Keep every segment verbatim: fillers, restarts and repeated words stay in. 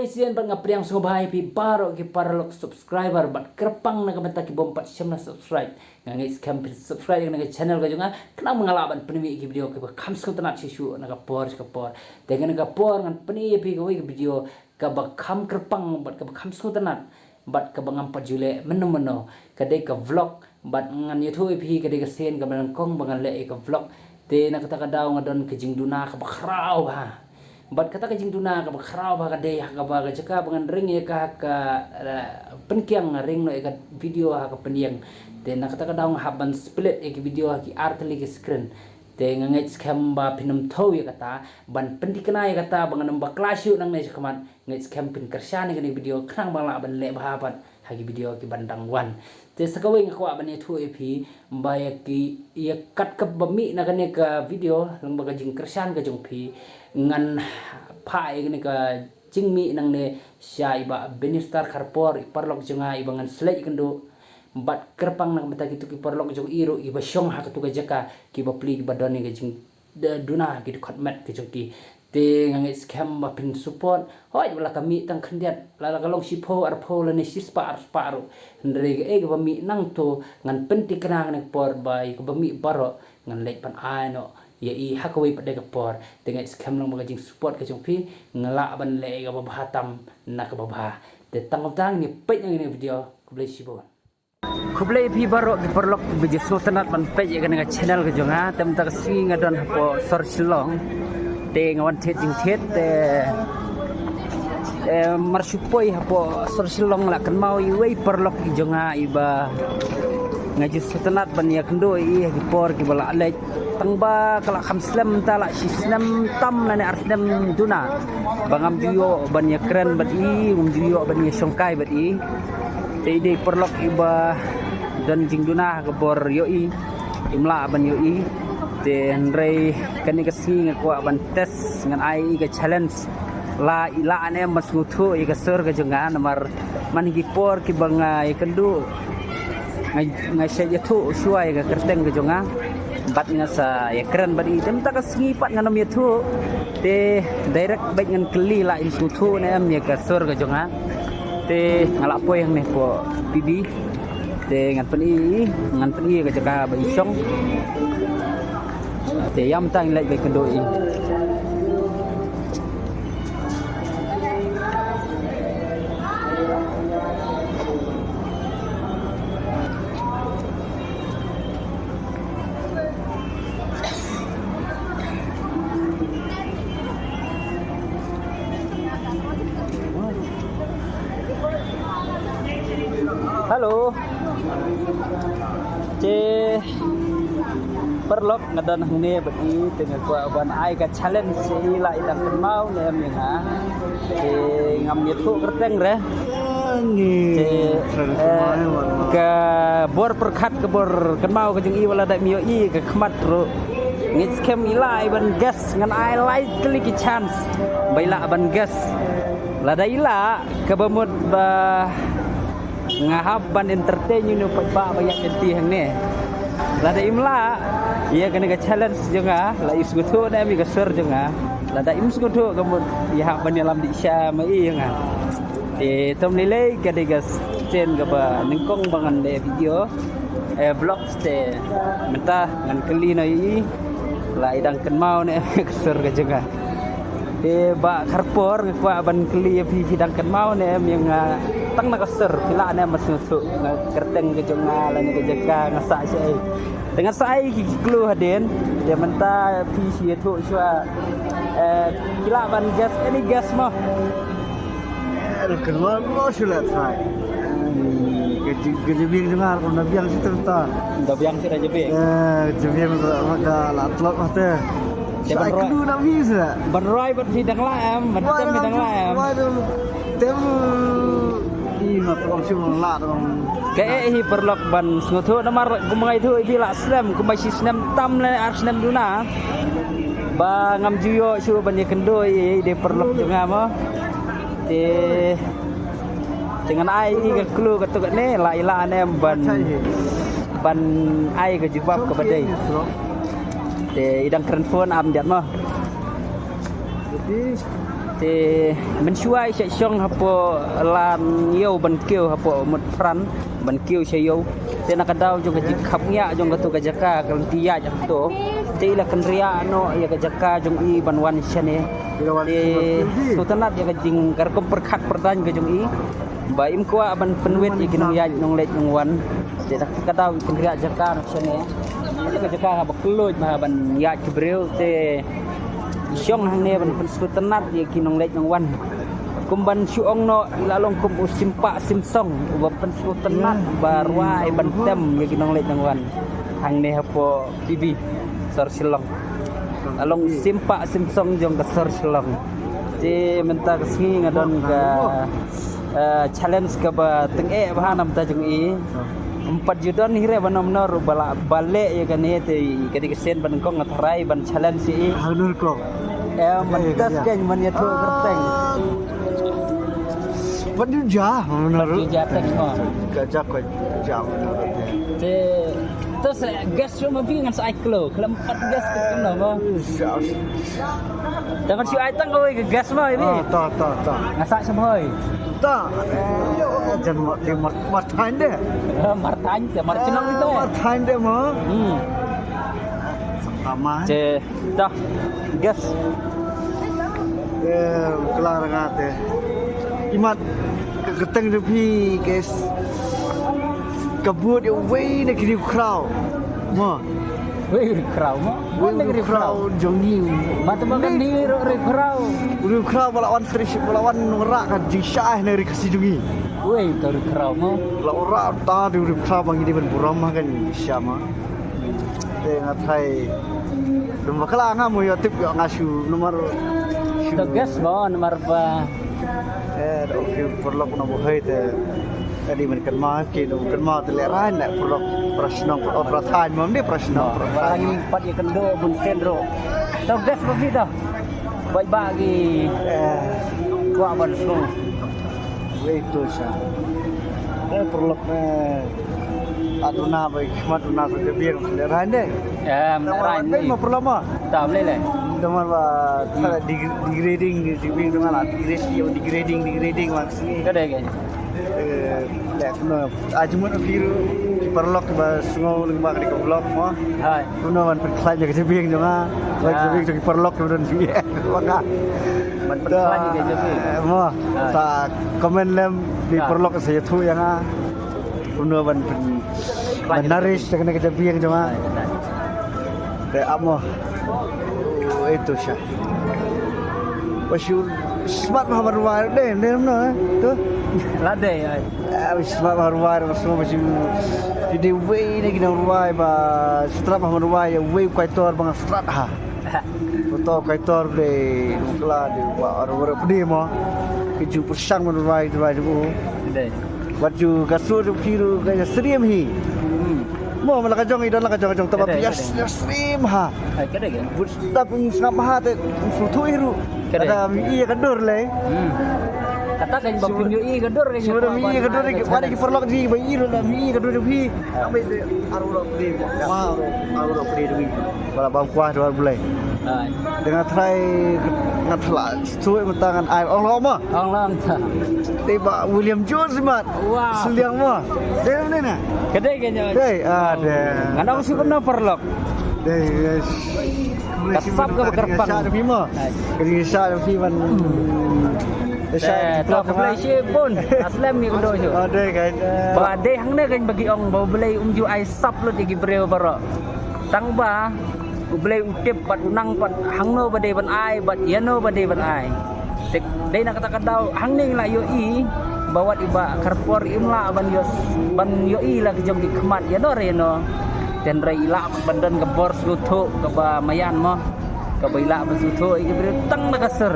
Sien bad nga pdiang sngewbha ïa phi baroh ki paralok subscriber bad kyrpang na ka bynta ki bym pat shym la subscribe. Nga ngeit skhem phin subscribe ïa kane ka channel ka jong nga, khnang ba nga lah ban pynmih ïa ki video kiba kham sngewtynnat shuh shuh na ka por sha ka por. Te kane ka por ngan pyni ïa phi kawei ka video kaba kham kyrpang bad kaba kham sngewtynnat bad kaba ngam pat ju leh mynno mynno. Ka dei ka vlog bad ngan ïathuh ïa phi ka dei ka sien kaba nyngkong ba ngan leh ïa ka vlog. Te na kata ka daw nga don ka jingduna kaba khraw bha. Bad kata ka jingduna kaba khraw bha ka dei ha kaba ka jaka ba ngan ring ïa ka ha ka, eh, pynkiang, nga ring noh ïa ka video ha ka pynïeng. Te na kata ka daw nga hap ban split ïa ka video ha ki ar tylli ki screen. Te nga ngeit skhem ba phin ym thew ïa kata, ban pynthikna ïa kata ba ngan ym bakla shuh nangne shakhmat. Ngeit skhem phin kyrshan ïa kane ka video khnang ba lah ban leh bha pat ha ki video ki ban dang wan. Te sa kawei nga kwah ban ïathuh ïa phi ba ïa ki, ïa kat kaba mih na kane ka video lyngba ka jingkyrshan ka jong phi, ngan phah ïa kane ka jingmih nangne sha i Bah Benister Kharpor, i paralok jong nga iba ngan sleit ïakynduh. Bad kyrpang na ka bynta kito ki paralok jong i ruh iba shong ha kato ka jaka, kiba plie kiba don ïa ka jing da duna ki dkhot met ki jong ki. Te nga ngeit skhem ba phin support. Hooid, la ka mih tang khyndiat, la, la ka long shiphew arphew lane shispah arspah ruh, hynrei kaei kaba mih nangto ngan pynthikna ha kane ka por ba ïa kaba mih baroh ngan leit ban ai noh ïa i ha kawei pat de ka por. Te ngeit skhem long ba ka jingsupport ka jong phi nga lah ban leh ïa kaba bha tam na kaba bha. Te tang tang ngin peit ïa kane ka video. Khublei shibun. Khublei phi baroh ki paralok ba ju sngewtynnat ban peit ïa kane ka channel ka jong nga. Te mynta ka sngi nga don hapoh sor Shillong. Te nga wan thied jingthied te, eh, mar shu poi hapoh sor Shillong la kynmaw iwei i paralok i jong nga iba nga ju sngewtynnat ban ïakynduh ïa i ha ki por kiba la leit. Tang ba ka la kham slem, ta la shi snem tam lane ar snem duna ba ngam ju ïoh ban ïakren bad i, ngam ju ïoh ban ïashongkai bad i. Te i dei paralok iba don jingduna ha ka bor ïoh i, im lah ban ïoh i. Te hynrei kane ka sngi nga kwah ban test, ngan ai i ka challenge. La i lah ne em ban sngewthuh ïa ka sur ka jong nga, namar man ki por kiba nga ïakynduh nga, nga shait ïathuh shuwa ïa ka kyrteng ka jong nga bad nga sa ïakren bad i. Te mynta ka sngi pat ngan ym ïathuh, te direct beit ngan kylli la im sngewthuh ne em ïa ka sur ka jong nga. Te nga la poi hangne hapoh P B. Te ngan pyni, ngan pyni ka jaka ba i shong. Te ïam tang leit ba i kynduh i. Hello. Te paralok, nga don hangne bad i, te nga kwah ban ai ka challenge ïa i, la i dang kynmaw ne em ïa nga. Te ngam ïathuh kyrteng re. Te, eh, ka bor pyrkhat, ka bor kynmaw ka jong i, wat la da im ïoh i ka khmat ruh, ngeit skhem i lah i ban guess. Ngan ai lai tylli ki chance ba i lah ban guess. Lada i lah, kaba mut ba nga hap ban entertain ïa uno u paidbah ba ïaid lynti hangne. Lada im lah, ïa kane ka challenge jong nga, la i sngewthuh ne em ïa ka sur jong nga. Lada im sngewthuh, ka mut i hap ban ïalam dih sha ma i ïa nga. Te to ym lei lei, ka dei ka sien kaba nyngkong ba ngan leh video, eh, vlog. Te mynta ngan kylli noh ïa i, la i dang kynmaw ne em ïa ka sur ka jong nga. Te Bah Kharpor, nga kwah ban kylli ïa phi, phi dang kynmaw ne em ïa nga tang na ka sur, phi lah ne em ban sngewthuh ïa ka kyrteng ka jong nga lane ka jaka nga sah shaei. Te ngan sa ai ki clue hadien. Te mynta phi shu ïathuh shuwa. Eh, phi lah ban guess, any guess mo? Eh, kynmaw mo shu lah try. Hmm, ka ji-, ka jabieng jong nga, ka da biang shi tang ta. Da biang shi da jabieng. Eh, jabieng da, da la tlot ma te. Te ban roi. Sa ai clue na mi sa. Ban roi bad phi dang lah em, ban tem phi dang lah em. Wai dang, tem. I ma tong shu lah dang. Kaei hi paralok ban sngewthuh, namar kumba nga ïathuh ïa phi, la slem, kumba shi snem tam lane ar snem duna ba ngam ju ïoh shuh ban ïakynduh ïa i, dei paralok jong nga mo. Te, te ngan ai i ka clue katto katne, la i lah ne em ban, ban ai ka jubab kaba dei. Te i dang kren phone, am jat mo. Jadi, Te mynshuwa i shah shong hapoh Lan Ïew ban kiew hapoh Mutphran ban kiew sha ïew. Te na ka daw jong ka jingkhapngiah jong katu ka jaka ka lynti ïaid hato. Te i la kynriah noh ïa ka jaka jong i ban wan shane. Te sngewtynnat ïa ka jing ka rukom pyrkhat pyrdaiñ ka jong i. Ba im kwah ban pynwit ïa ki nongïaid nongleit nongwan. Te da ka daw i kynriah jaka noh shane. Ïa ka jaka ba kylluid ma ban ïaid ki briew te shong hangne ban pynsngewtynnat ïa ki nongleit nongwan. Kum ban shu ong noh i la long kum u simpah simsong uba pynsngewtynnat ba rwai ban tem ïa ki nongleit nongwan. Hangne hapoh P B sor Shillong. La long simpah simsong jong ka sor Shillong. Te mynta ka sngi nga don ka eh, challenge kaba tyngeh bha na bynta jong i. Ym pat ju don hi re ban ym nor ba la ba leh ïa kane te ka dei ka sien ba nyngkong nga tharai ban challenge ïa i. Hangne kong. Eh, mynta skeng man ïathuh kyrteng. Pat ju ja, hangne. Ju ja teng mo. Ka ja ko ja. Te to sa gas shu ma bi ngan sa ai klo khlem pat gas te kumno mo. Te ngan shu ai tang kawei ka gas mo ini. Ah, ta ta ta. Nga sa shu hoi. Ta. Jan ma ti mar mar tain de. Mar tain te mar chnong te. Mar tain de mo. Hmm. Sama. Te ta gas. Eh, klar nga te. Imat ka kyrteng de phi guys. Ka bud ïa uwei na ki riewkhraw. Mo. Wei riewkhraw mo. Wei riewkhraw jong ngi. Ma te ma kan dei riewkhraw. Riewkhraw ba la wan sri ba la wan nongrah ka jingshah na ri Khasi jong ngi. Wei ka riewkhraw mo. La ora ta riewkhraw ba ngi dei ban burom ha kan jingshah mo. Te nga trai. Dum bakla nga mo ïa tip ïa nga shu nomor. To guess mo nomor ba. Eh, da ki paralok na buhai te. Tadi men kan ma ki no kan ma te le ran na paralok prashnong para thain mo de prashnong. Parang pat ïa kendo bun sen ro. To guess ba kita. Bai ba ki. Eh, kwa ban song. Wei tu sa. Eh, paralok eh. Aduna bai khmat aduna sa ke biang le ran de. Em, ran ni. Ma paralok ma. Tam le le. Damar ba tara degrading degrading degrading degrading. Ka dei ka. Eh, le no. Ajmut apiru ki paralok ba sngew leng ba ka dei ka vlog mo. Hai. Kumno ban pynkhlaiñ ïa ka jabieng jong nga. Ban jabieng jong ki paralok ki ba don jingeh. Ban pynkhlaiñ ïa ka jabieng. Mo. Sa comment lem ki paralok sa ïathuh ïa nga. Kumno ban pyn ban nourish ïa kane ka jabieng jong nga. Te amo. Itu sha. Ba shu smat ba habar wai de de no tu. La de ai. Smat ba habar wai ba shu ba shu. Ki dei wei ne ki nang rwai ba strap ba habar wai wei kwai tor ba nga strat ha. Foto kai tor de nukla de wa ro ro pdi mo. Ki ju pursang mo rai rai ju. Dei. Wat ju ka sur ju kiru ka srim hi. Mo ma la ka jong i don la ka jong jong taba ya srim ha. Ai ka dei kan. But tap sngap ha te su thu hi ru. Ada mi i ka dur le. Kata kan ba pun yo i ka dur kan. Su da mi i ka dur ki wada ki parlok ji ba i ru da mi i ka dur hi. Ambil de aru ro pdi. Ma aru ro pdi ru. Wala bam kwah dua bulai. Ai. Dengan try ngan tla stui mata ngan ai ong lo ma. Ong lo ta. Te ba William Jones mat. Wow. Seliang ma. Dei ne na. Kedai ke nya. Dei, ah, dei. Ngan ong su kena parlok. Dei, yes. Kasap ke bekerpang. Sa de ma. Ai. Kini sa de man. Sa de. Aslem ni kedo ju. Oh, dei kan. Ba dei hangne kan bagi ong ba bulai um ju ai sap lut igi breu baro. Tang ba U Blei u tip bad u nang bad hangno ba dei ban ai bad ïano ba dei ban ai. Te dei na kata ka daw hangne ngi la ïohi ba wat i Bah Kharpor im lah ban ïoh ban ïohi la ki jong ki khmat ïano re ïano. Te hynrei i lah ban don ka bor sngewthuh kaba maïan mo. Kaba i lah ban sngewthuh ïa ki briew tang na ka sur.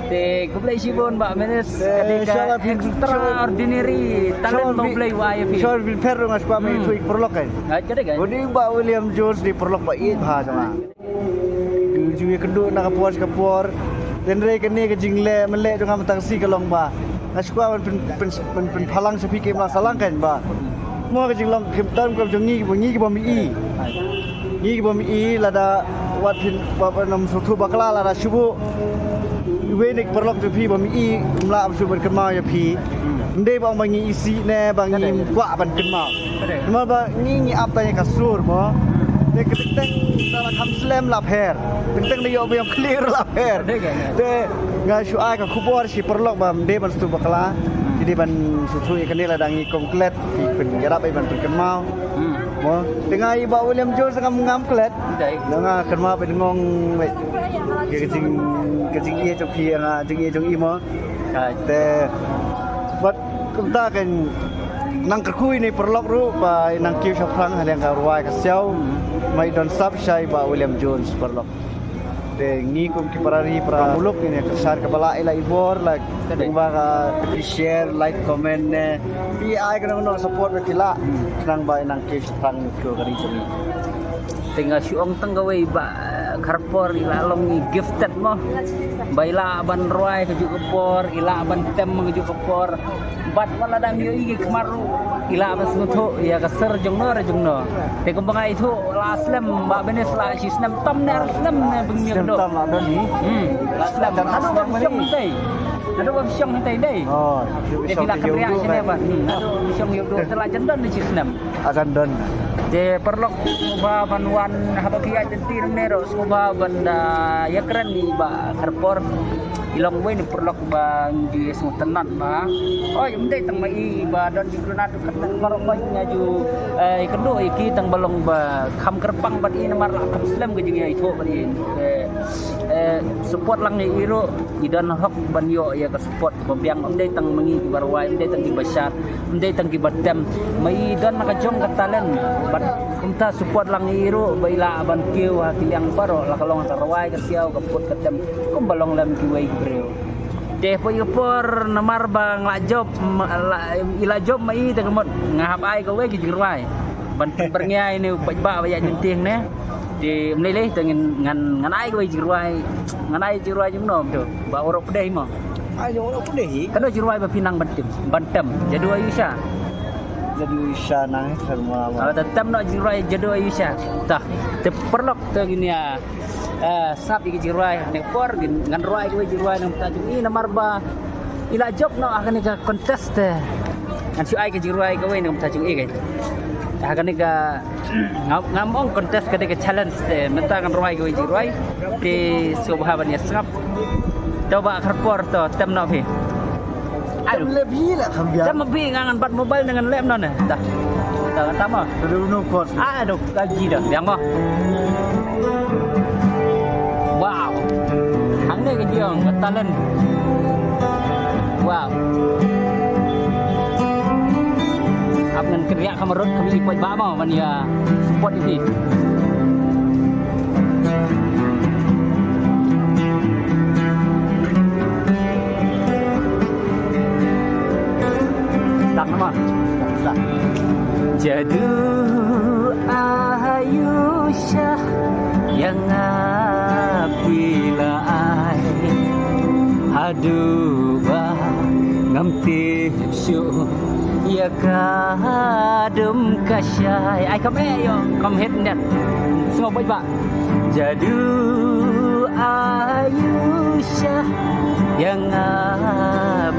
Te khublei shibun Bah Minis. Ka dei ka extraordinary talent ba U Blei u ai ïa phi. Shon bin pher nga spa me tu parlok kan. Ai ka dei kan. Uni Bah William Jones dei parlok ba ïeit bha jong nga. Ju ïa kynduh na ka por sha ka por. Hynrei kane ka jingleh mynleh jong nga mynta ka sngi ka long ba nga sngewbha ban pyn, pyn, pyn, pynphalang sha phi ki Imlang Sahlang kan ba mo ka jinglong khlem tam ka jong ngi ba ngi ki bym ïohi. Ngi ki bym ïohi lada wat phin ba, ba nam sngewthuh bakla lada shu buh. Wei na ki paralok jong phi ba mi i mla am shu ban kynmaw ïa phi. Ym dei ba ong ba ngi isih ne ba ngi kwah ban kynmaw. Namar ba ngi ngi ap tang ïa ka sur mo. Te ka teng teng da la kham slem la pher. Teng teng da ïoh ba ïong clear la pher. Te nga shu ai ka khubor shi paralok ba ym dei ban shu bakla. Ki dei ban shu shu ïa kane la dang ngi kong klet. Ki pyn ïarap ai ban pyn kynmaw. Mo. Te nga i ba William Jones ngam ngam klet. Dei. Nga kynmaw ba ngong wei. Ka jing ka jing i jong phi nga jing i jong i mo. Te bad kumta kan nang kyrkhu ïa i paralok ruh ba i nang kiew shaphrang ha liang ka rwai ka siaw. Mai don sap shai ba William Jones paralok. Te ngi kum ki para ri para muluk ïa ka sar ka bala ila i bor la. Teng ba ka phi share, like, comment ne phi ai ka nong nong support ba phi la. Nang ba i nang kiew shaphrang ko ka ri jong i. Te nga shu ong tang kawei ba kharpor i la long i gifted mo. Ba i la ban rwai ka juk ka por, i la ban tem ka juk ka por. Bad wat la dang ïoh i ki khmar ruh i la ban sngewthuh ïa ka sir jong no re jong no. Te kumba nga ithuh la slem ba bene sla shi snem tam ne ar snem ne bengmia kdo. Tam la don ni. Hmm. La slem. Ado ba shong tei. Ado ba shong tei dei. Oh, te phi la kynriah shane ba. Hmm. Ado ba shong ïoh kdo te la jan don ni shi snem. Akan don. Te paralok sngewbha ban wan haba phi ïaid lynti ne ruh sngewbha ban da ïakren ïa i Bah Kharpor. I long wei na paralok ba ngi sngewtynnat ba. Oi, ym dei tang ma i ba don jingkyrkhu kat tang baroh ba nga ju, eh, ïakynduh ïa ki tang ba long ba kham kyrpang bad i namar la kham slem ka jingïaithuh bad i. Eh, eh, support lang ïa i ruh, i don hok ban ïoh ïa ka support kaba biang, ym dei tang ma ngi kiba rwai, ym dei tang kiba shad, ym dei tang kiba tem. Ma i don na ka jong ka talent bad kumta support lang ïa i ruh ba i lah ban kiew ha ki liang baroh, la ka long ka rwai, ka siaw, ka put, ka tem, kumba long lem kiwei ki briew. Te poi ka por namar ba nga la jop, ma, la, i la jop ma i te ka mut nga hap ai kawei ki jingrwai ban tip byrngia ïa une u paidbah ba ïaid lynti ne. Te ym lei lei te ngin ngan, ngan ai kawei jingrwai, ngan ai jingrwai jong no to ba u Roh Pdei mo. Ai jong u Roh Pdei hi. Kano jingrwai ba phi nang ban tem, ban tem. Jadu ayu sha. Jadu ayu sha nang, eh, sharma ma. Ah, te tem noh jingrwai Jadu ayu sha. Tah, te paralok te ngin ïa, eh, sngap ïa ki jingrwai ne por ngin ngan rwai kawei jingrwai na ka bynta jong i namar ba i la jop noh ha kane ka contest te. Ngan shu ai ka jingrwai kawei na ka bynta jong i kawei. Ha kane ka Ngam, ngam ong contest ka dei ka challenge te mynta ngan rwai kawei jingrwai. Te sngewbha ban ïa sngap. To Bah Kharpor to tem noh phi. Aduh. Tem lep hi la kham biang. Tem ma phi nga ngan bat mobile ne ngan lep noh ne. Dah. Dah kata mo. Aduh no course. Aduh ka ji dah biang mo. Wow. Hangne ka jiong ka talent. Wow. Ap ngan kynriah ka marut ka mi ipot ba mo ban ïa support ïa ki. Dak nama. Dak. Jadu ayu sha ïa nga phi la ai. Haduh ba ngam tip shuh ïa ka dum ka shai. Ai kam eh ïa kam het net. Sngewbha ba. Jadu ayu sha ïa nga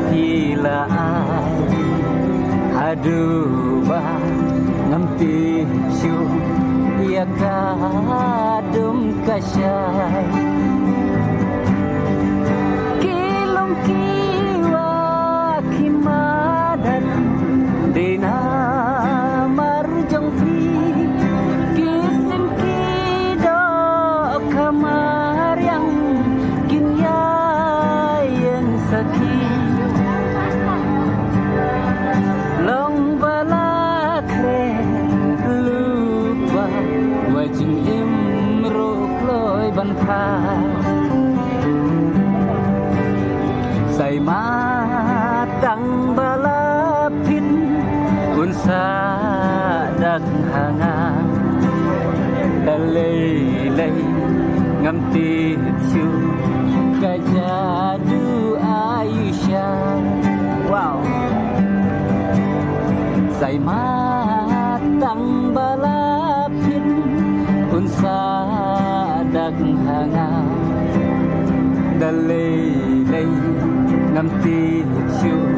phi la ai. Haduh ba ngam tip shuh ïa ka dum ka shai. Ki long ki wa ki madan dei namar jong phi. Ki sim ki doh ka mariang kin ïa ïeng sakhi. Long ba la khreh lypa wa jingim ruh kloi ban pha. Sai ma tang ba la phin un sa dak ha nga. Lei lei ngam tip shuh ka jadu ayu sha. Wow. Sai ma tang ba la phin un sa dak ha nga. Da lei lei ngam tip shuh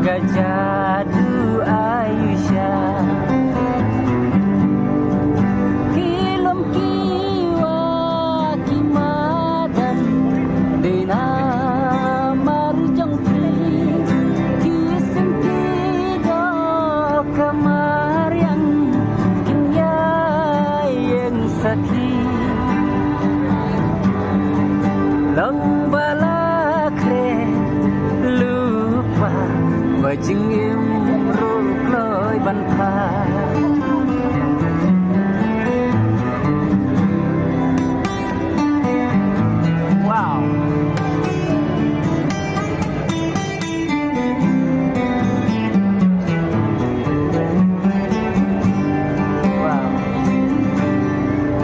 ka jadu Ayusha. Ki lum ki wa ki madan dei namar jong phi. Ki sing ki doh ka mariang kin ïa ïeng sakhi. Long ba la khreh lypa ba jingim ruh kloi ban pha. Wow. Wow.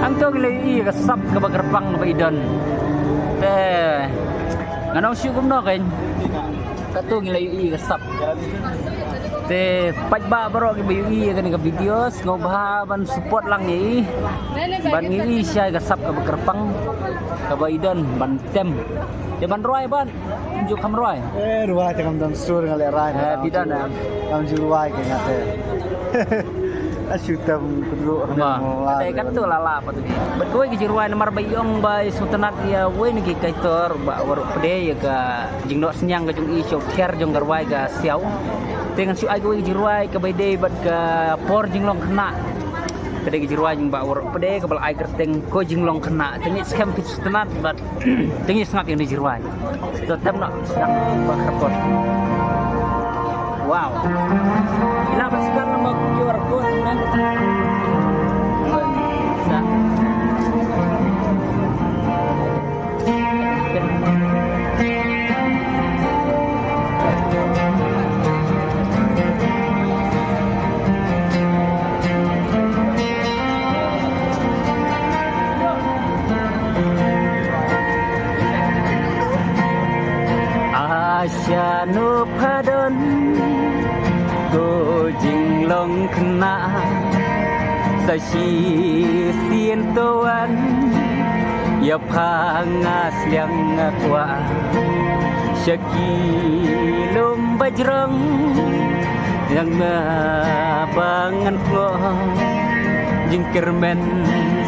Hangto ngi la ïohi ïa ka sap kaba kyrpang kaba i don. Te ngan ong shuh kumno kein. Kato ngi la ïohi ïa ka sap. Te paidbah baroh kiba ïohi ïa kane ka video, sngewbha ban support lang ïa i. Ban ngi ïohi shai ka sap kaba kyrpang kaba i don ban tem. Te ban rwai ban. Ju kham rwai. Eh, rwai te kam don sur nga leh rwai. Eh, phi don, eh. Kam ju rwai ke nga te. A shu tem kudru. Ma. Te kat tu lala pat ni. Bad kawei ka jingrwai namar ba i ong ba i sngewtynnat ïa wei na ki kaitor ba waroh pdei ïa ka jingnoh synñiang ka jong i sha u thiar jong ka rwai ka siaw. Te ngan shu ai kawei ka jingrwai kaba ïadei bad ka por jinglong khynnah. Ka dei ka jingrwai jong ba waroh pdei kaba la ai kyrteng ko jinglong khynnah. Te ngi skhem phi sngewtynnat bad Te ngi sngap ïa kane ka jingrwai. To tem noh sdang ba kyrpot. Wow. Ila ba scan lang ba Q R code ngan. Sa. Asha nu phadon ko jinglong khynnah sa shisien to wan ïa pha nga sliang nga kwah sha ki lum bajrong. Yang ma ba ngan tngoh jingkyrmen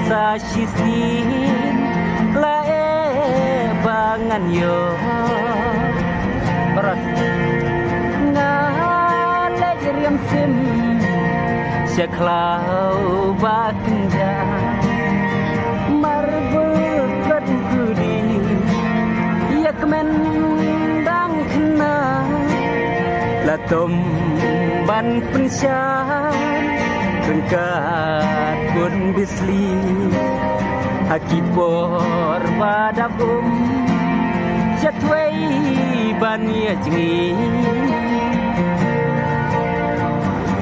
sa shisien la eh ba ngan ïoh. Barat nga leh riam sim sha khlaw ba kynja marbul kat kudi ïa kmen dang khynnah. La tom ban pynshai ryngkat bun bisli ha ki por ba dap um sha twei ban ïa jngi.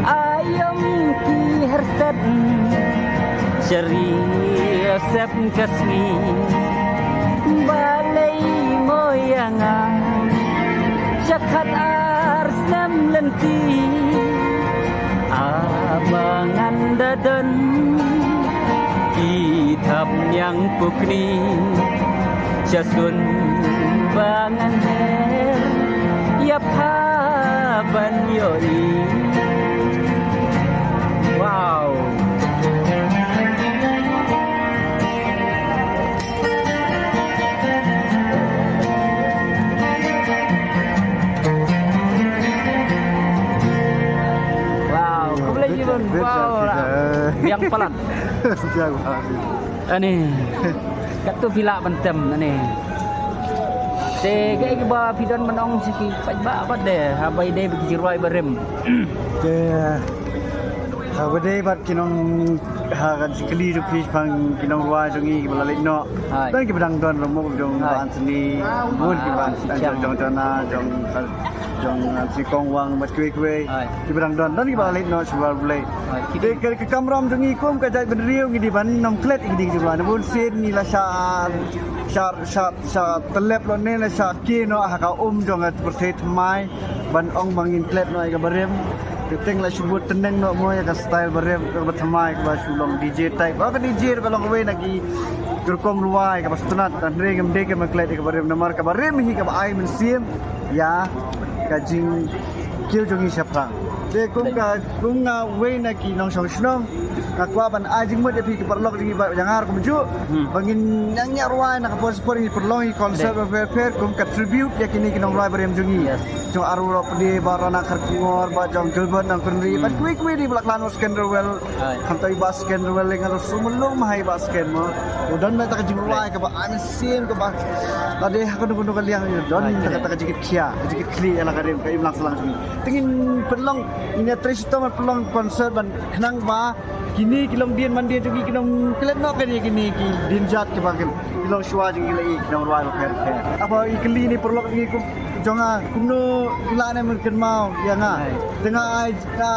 Aïom ki hertet sha ri sep ka sngi balei mo ïa nga sha khat ar snem lynti. Aba ngan da don ki thap ñiang pukni sha sun ba ngan her ïa pha ban ïohi. Wow. Wow, khublei shibun. Wow, biang palat. Biang palat. Ani. Katto phi lah ban tem ani. Te kaei kaba phi don ban ong sha ki paidbah pat de haba ïadei bad ki jingrwai barim. Te haba ïadei bad ki nong ha ka jingkylli jong phi shaphang ki nongrwai jong ngi kiba la leit noh. Hai. Don kiba dang don ruh mo jong Hai. Ba Anthony, bun kiba Hai. Jong Jona, jong jong Anthony Kongwang bad kiwei kiwei. Hai. Kiba dang don, don kiba la leit noh sha Blei. Hai. Te ka, ka kamram jong ngi kum ka jaitbynriew ngi dei ban nym klet ïa ki ding jong ngi. Bun sien ngi la shah shah shah shah tyllep noh ne la shah kiew noh ha ka um jong ka pyrthei thymmai ban ong ba ngin klet noh ïa ka barim. Te teng la shu bud tneng noh mo ïa ka style barim kaba thymmai kaba shu long D J type. Ba ka D J ka long kawei na ki Ka rukom rwai kaba sngewtynnat, hynrei ngam dei ka ban klet ïa kaba rim namar kaba rim hi kaba ai mynsiem ïa ka jingkiew jong ngi shaphrang. Te kum ka, kum nga uwei na ki nongshong shnong, nga kwah ban ai jingmut ïa phi ki paralok jong ngi ba ïa nga ruh kumjuh. Hmm. Ba ngin ïa ngi rwai na ka por sha ka por, ngi pynlong ïa ki concert ba pher pher kum ka tribute ïa kine ki nongrwai ba rim jong ngi. Yes. Jong Aru Ropdi, ba Rana Kharkongor, ba jong Gilbert Nongkynrih, ba kiwei kiwei de ba la khlad noh Sken Rewel. Ai. Khamtam i Bah Sken Rewel, nga ruh sngewmlung ma ha i Bah Sken mo. U don na kata ka jingrwai kaba ai mynsiem kaba, lada ha kano kano ka liang u don na kata ka jingkitkhia, ka jingkitkhlieh ïa la ka rim ka imlang sahlang jong ngi. Te ngin pynlong, ngin ïatrei shitom ban pynlong concert ban khnang ba kine ki longdien mandien jong ngi kin ym klet noh kane, kine ki dienjat kiba ki long shuwa jong ngi la ïa ki nongrwai ba pher pher. Haba i kylli ne paralok ngi kum jong nga kumno i la ne, men kynmaw ïa nga. Ai. Te nga ai, nga,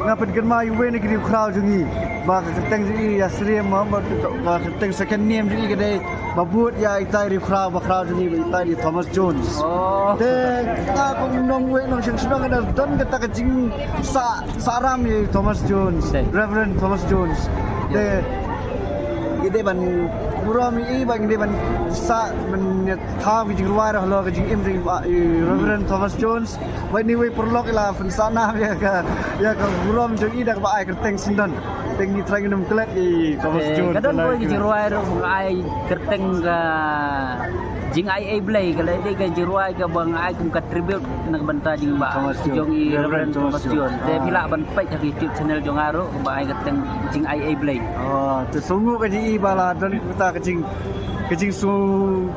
nga pynkynmaw ïa uwei na ki riewkhraw jong ngi ba ka kyrteng jong i ïa syriem mo, ba ka kyrteng second name jong i ka dei ba bud ïa itai i riewkhraw ba khraw jong ngi, ba itai i Thomas Jones. Oh. Te nga kum nong uwei nongshong shnong nga don kata ka jingsah, sah ram ïa i Thomas Jones, Reverend Thomas Jones. Te ngi dei ban burom ïa i, ba ngi dei ban sah, ban thaw ka jingrwai ruh halor ka jingim jong i Reverend Thomas Jones. Ba ine iwei i paralok i la pynsah nam ïa ka, ïa ka burom jong i da kaba ai kyrteng syndon. Te ngi trai ngin ym klet i Thomas Jones. Ka don kawei ka jingrwai ruh ba nga ai kyrteng ka Jingai Ei Blei, ka la dei ka jingrwai kaba nga ai kum ka tribute na ka bynta jong i Bah, jong i Reverend Thomas Jones. Te phi lah ban peit ha ka YouTube channel jong nga ruh ba ai kyrteng Jingai Ei Blei. Oh, te sngewnguh ka jong i ba la don kata ka jing, ka jingsngew,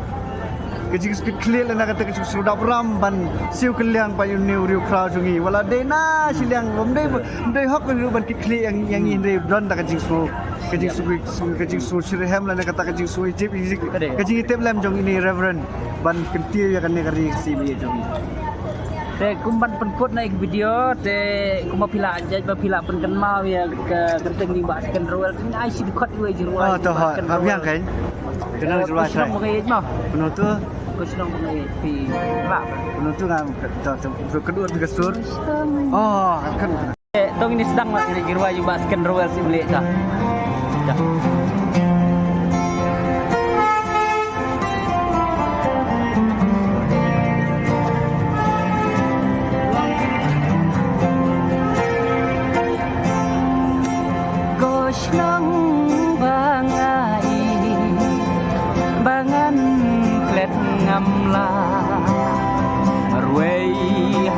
ka jingsngewkitkhlieh lane kata ka jingsngew dap ram ban siew kylliang ba ïa une u riewkhraw jong ngi. Wat la dei na shiliang, ym dei, ym dei hok ruh ban kitkhlieh ïa ngi, ïa ngi, hynrei don da ka jingsngew, ka jingsngew, ka jingsngew shitrhem lane kata ka jingsngew ïeit, ka jingïatip lem jong ine i Reverend ban kyntiew ïa kane ka ri Khasi ba ïeit jong ngi. Te kum ban pynkut na ïa ka video, te kumba phi la judge ba phi la pynkynmaw ïa ka kyrteng jong i Bah Sken Rewel, te ai shi dkhot iwei i jingrwai. Oh, to hot. Ka biang kein. Kane ka jingrwai. Shnong Bangeit mo. Kumno to? Ka shnong Bangeit phi la. Kumno to, ngam ka, to, to, to, ka dur ka sur. Oh, kan. Eh, to ngin ïa sdang noh ïa ka jingrwai jong i Bah Sken Rewel Syiemlieh ta. Ko shnong ba nga ïeit, ba ngan klet ngam lah, marwei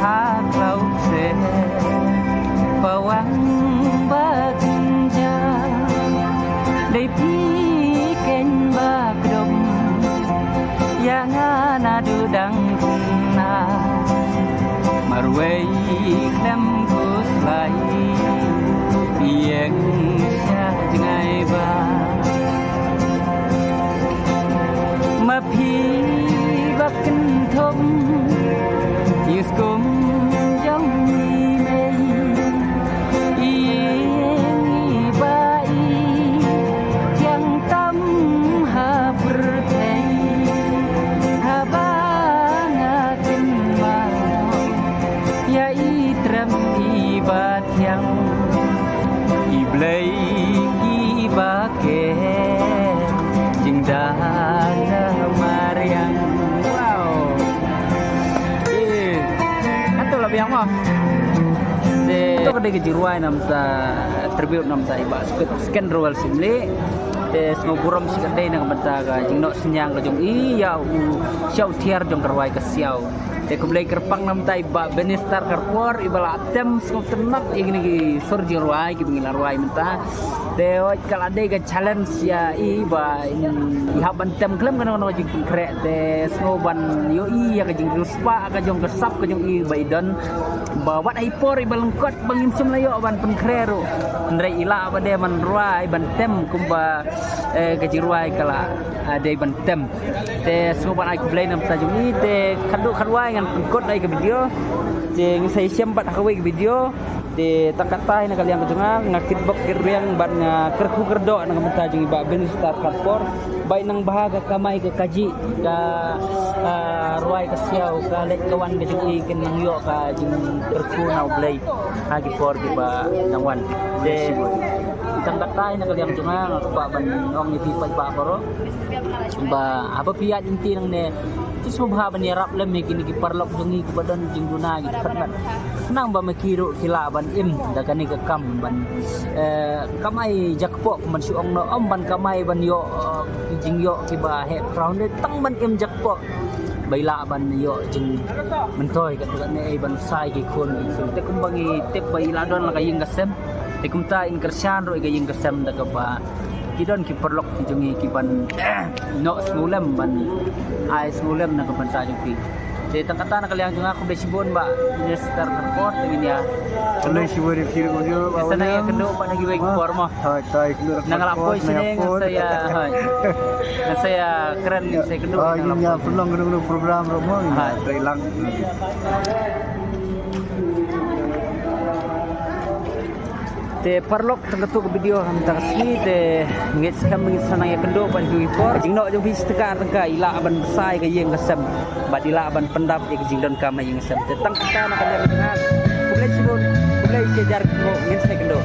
ha khlaw kseh, pawang ba kynja, dei phi kein ba kdum ïa nga naduh dang khynnah, marwei khlem khuslai ïeng sha jngai ba. Ma phi ba kynthup ïa skum jong i mei, ïa i ba i thiang tam ha pyrthei, haba nga kynmaw ïa i trem i ba thiang, i Blei i ba ker, jingdang da mariang. Wow. Eh, kato la biang mo. Te to ka dei ka jingrwai namar tribute namar i Bah Sken Rewel Syiemlieh. Te sngewburom shikatdei na ka bynta ka jingnoh synñiang ka jong i ïa u, sha u tiar jong ka rwai Ka Siaw. Te khublei kyrpang namar i Bah Benister Kharpor, i ba la tem sngewtynnat ïa kine ki sur jingrwai kiba ngi la rwai mynta. Te hooid ka la dei ka challenge ïa i ba i hap ban tem khlem kano kano ka jingpynkhreh, te sngew ban ïohi ïa ka jingriewspah ka jong ka sap ka jong i ba i don. Ba wat ha i por i ba lyngkot ba ngim shym la ïoh ban pynkhreh ruh, hynrei i lah ba dei ban rwai ban tem kumba, eh, ka jingrwai ka la, ah, dei ban tem. Te sngewbha ban ai khublei namar jong i, te khatduh khatwai ngan pynkut ïa ka video. Te ngin sa ïashem bad ha kawei ka video. Te tang katta hi na ka liang ka jong nga, nga kitbok kitrwiang bad nga kyrkhu kyrdoh na ka bynta jong i Bah Benister Kharpor. Ba i nang bha ka kamai ka kajih ka, ah, rwai Ka Siaw, ka leit ka wan ka jong i kin nang ïoh ka jingkyrkhu na U Blei ha ki por kiba nang wan. Te tang kat Tai na ka liang jong nga, nga kwah ban ong ïa phi paidbah baroh ba haba phi ïaid lynti nangne, to sngewbha ban ïarap lem ïa kine ki paralok jong ngi kiba don jingduna ki khatbat. Khnang ba ma ki ruh ki lah ban im da kane ka kam ban, eh, kamai jakpoh, ban shu ong noh, ym ban kamai ban ïoh, eh, ki jingïoh kiba heh ground, tang ban im jakpoh ba i lah ban ïoh jingmyntoi katto katne, ei ban sa ïa ki khun ki sem. Te kumba ngi tip ba i la don la ka ïing ka sem, te kumta in kyrshan ruh ïa ka ïing ka sem da kaba ki don ki paralok ki jong ngi ki ban, eh, noh sngewlem, ban ai sngewlem na ka bynta jong phi. Te tang kata na ka liang jong nga, khublei shibun Bah Minister Kyrpos, te ngin ïa, khublei shibun ïa phi ruh, Bah, sa nang ïakynduh pat ha kiwei ki por mo. Hooid, hooid, kynduh. Nang la poi shane ngan sa ïa, hooid, ngan sa ïakren, ngan sa ïakynduh. Hooid, nang la poi shane. Pynlong kano kano program ruh mo, hooid, sa ïa lang. Te paralok, tang katto ka video ha mynta ka sngi, te ngeit skhem ba ngin sa nang ïakynduh pat ha kiwei ki por. Jingnoh jong phi shi tyngka ar tyngka i lah ban sa ïa ka ïing ka sem bad i lah ban pyndap ïa ka jingdonkam ha ïing ka sem. Te tang kata na ka liang jong nga, khublei shibun, khublei shihajar nguh, ngin sa ïakynduh.